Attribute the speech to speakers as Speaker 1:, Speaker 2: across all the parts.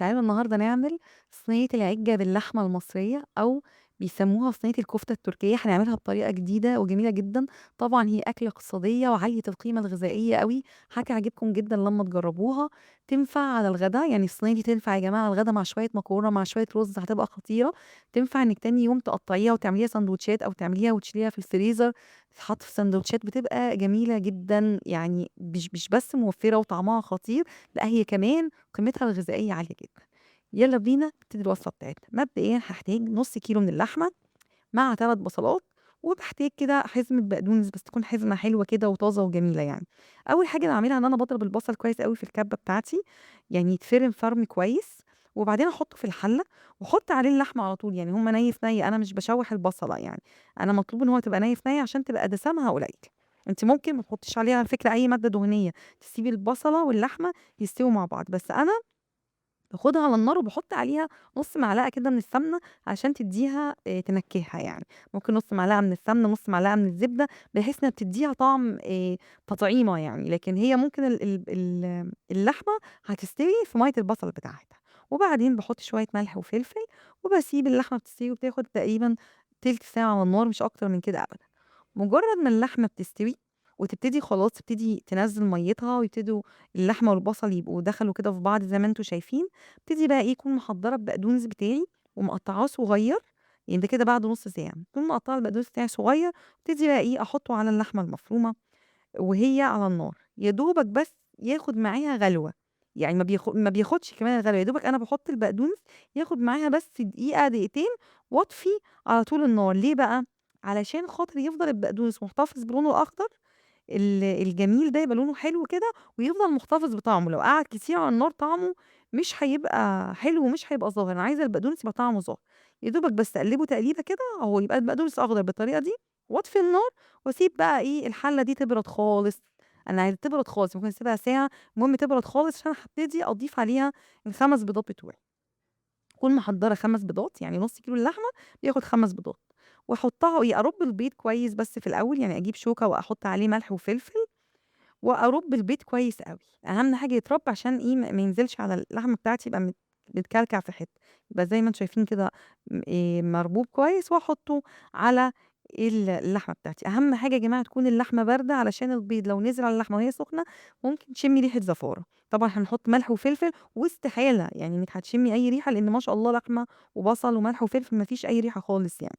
Speaker 1: تعالوا النهارده نعمل صينية العِجّة باللحمة المصرية أو بيسموها صينية الكفتة التركية. هنعملها بطريقة جديدة وجميلة جدًا، طبعًا هي أكلة اقتصادية وعالية القيمة الغذائية أوي، هتعجبكم جدًا لمّا تجربوها. تنفع على الغدا، يعني الصينية دي تنفع يا جماعة على الغدا مع شوية مكرونة مع شوية رز، هتبقى خطيرة. تنفع إنِّك تاني يوم تقطعيها وتعمليها ساندوتشات أو تعمليها وتشيليها في الفريزر تتحط في ساندوتشات، بتبقى جميلة جدًا. يعني مش بس موفرة وطعمها خطير، لأ هي كمان قيمتها الغذائية عالية جدًا. يلا بينا نبتدي الوصفة بتاعتنا. مبدئيًا هاحتاج نص كيلو من اللحمة مع 3 بصلات، وباحتاج كده حزمة بقدونس بس تكون حزمة حلوة كده وطازة وجميلة يعني. أول حاجة باعملها إن أنا باضرب البصل كويس أوي في الكبة بتاعتي، يعني يتفرم فرم كويس، وبعدين أحطه في الحلة وأحط عليه اللحمة على طول، يعني هم ني في ني، أنا مش باشوح البصلة يعني، أنا مطلوب إن هو تبقى ني في ني عشان تبقى دسمها قليل. أنتِ ممكن ما تحطيش عليها على فكرة أي مادة دهنية، تسيبي البصلة واللحمة يستووا مع بعض، بس أنا باخدها على النار وباحط عليها نص معلقة كده من السمنة عشان تديها تنكهها يعني، ممكن نص معلقة من السمنة، نص معلقة من الزبدة، بحيث إنها بتديها طعم تطعيمة يعني، لكن هي ممكن اللحمة هتستوي في مية البصل بتاعتها. وبعدين باحط شوية ملح وفلفل وباسيب اللحمة بتستوي، وبتاخد تقريبًا تلت ساعة على النار، مش أكتر من كده أبدًا. مجرد ما اللحمة بتستوي وتبتدي خلاص تبتدي تنزل ميتها ويبتدوا اللحمة والبصل يبقوا دخلوا كده في بعض زي ما انتم شايفين، ابتدي بقى اكون محضرة البقدونس بتاعي ومقطعاه صغير، يعني ده كده بعد نص ساعة اكون مقطعه البقدونس بتاعي صغير، ابتدي بقى احطه على اللحمة المفرومة وهي على النار، يا دوبك بس ياخد معاها غلوة، يعني ما بياخدش كمان الغلوة، يا دوبك انا بحط البقدونس ياخد معاها بس دقيقة دقيقتين واطفي على طول النار. ليه بقى؟ علشان خاطر يفضل البقدونس محتفظ بلونه الاخضر الجميل ده، يبقى لونه حلو كده ويفضل محتفظ بطعمه. لو قعد كتير على النار طعمه مش هيبقى حلو ومش هيبقى ظاهر، انا عايزه البقدونس يبقى طعمه ظاهر. يا دوبك بس اقلبه تقليبه كده اهو، يبقى البقدونس اخضر بالطريقه دي، واطفي النار واسيب بقى الحله دي تبرد خالص. انا عايزه تبرد خالص، ممكن اسيبها ساعه، المهم تبرد خالص عشان هبتدي اضيف عليها ال5 بيضات بتوعي. اكون محضره 5 بيضات، يعني نص كيلو اللحمه بياخد 5 بيضات، واحطها ارب البيض كويس بس في الاول، يعني اجيب شوكه واحط عليه ملح وفلفل وارب البيض كويس قوي. اهم حاجه يترب عشان ما ينزلش على اللحمه بتاعتي، يبقى متكلكع في حته، يبقى زي ما انتم شايفين كده مربوب كويس، واحطه على اللحمه بتاعتي. اهم حاجه يا جماعه تكون اللحمه بارده، علشان البيض لو نزل على اللحمه وهي سخنه ممكن تشمي ريحه زفاره. طبعا هنحط ملح وفلفل، واستحاله انك هتشمي اي ريحه، لان ما شاء الله لحمه وبصل وملح وفلفل ما فيش اي ريحه خالص يعني.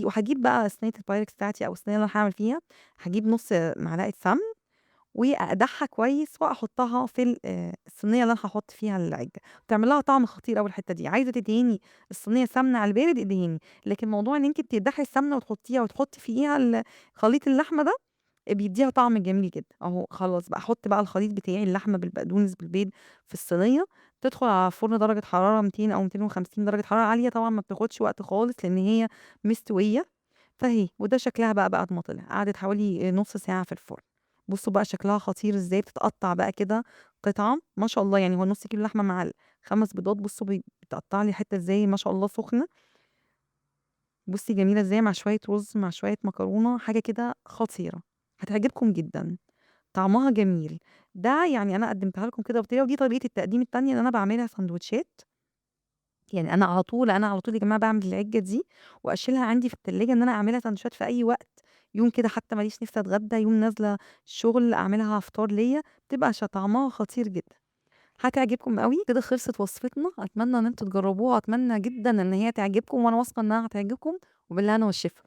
Speaker 1: وهجيب بقى صينيه البايركس بتاعتي او الصينيه اللي انا هعمل فيها، هجيب نص معلقه سمن واقدحها كويس واحطها في الصينيه اللي انا هحط فيها العجه، بتعمل لها طعم خطير قوي الحته دي. عايزه تدهني الصينيه سمنه على البارد ادهني، لكن موضوع ان انت بتقدحي السمنه وتحطيها وتحطي فيها خليط اللحمه ده بيديها طعم جميل جدا. اهو خلاص بقى احط بقى الخليط بتاعي اللحمه بالبقدونس بالبيض في الصينيه، تدخل على فرن درجه حراره 200 او 250، درجه حراره عاليه طبعا، ما بتاخدش وقت خالص لان هي مستويه. فهي وده شكلها بقى بعد ما طلع، قعدت حوالي نص ساعه في الفرن. بصوا بقى شكلها خطير ازاي، بتتقطع بقى كده قطعه ما شاء الله. يعني هو نص كيلو لحمه مع 5 بيضات، بصوا بتقطع لي حته ازاي ما شاء الله سخنه. بصي جميله ازاي مع شويه رز مع شويه مكرونه، حاجه كده خطيره، هتعجبكم جدا، طعمها جميل. ده انا قدمتها لكم كده بطريقه، ودي طريقه التقديم التانية اللي انا بعملها سندوتشات. يعني انا على طول يا جماعه بعمل العجه دي واشيلها عندي في التلاجة ان انا اعملها سندوتشات في اي وقت، يوم كده حتى ماليش نفسي اتغدى، يوم نازله الشغل اعملها فطار ليا، بتبقى طعمها خطير جدا، هتعجبكم قوي. كده خلصت وصفتنا، اتمنى ان انتوا تجربوها، اتمنى جدا ان هي تعجبكم، وانا واثقه انها هتعجبكم، وبالهنا والشفا.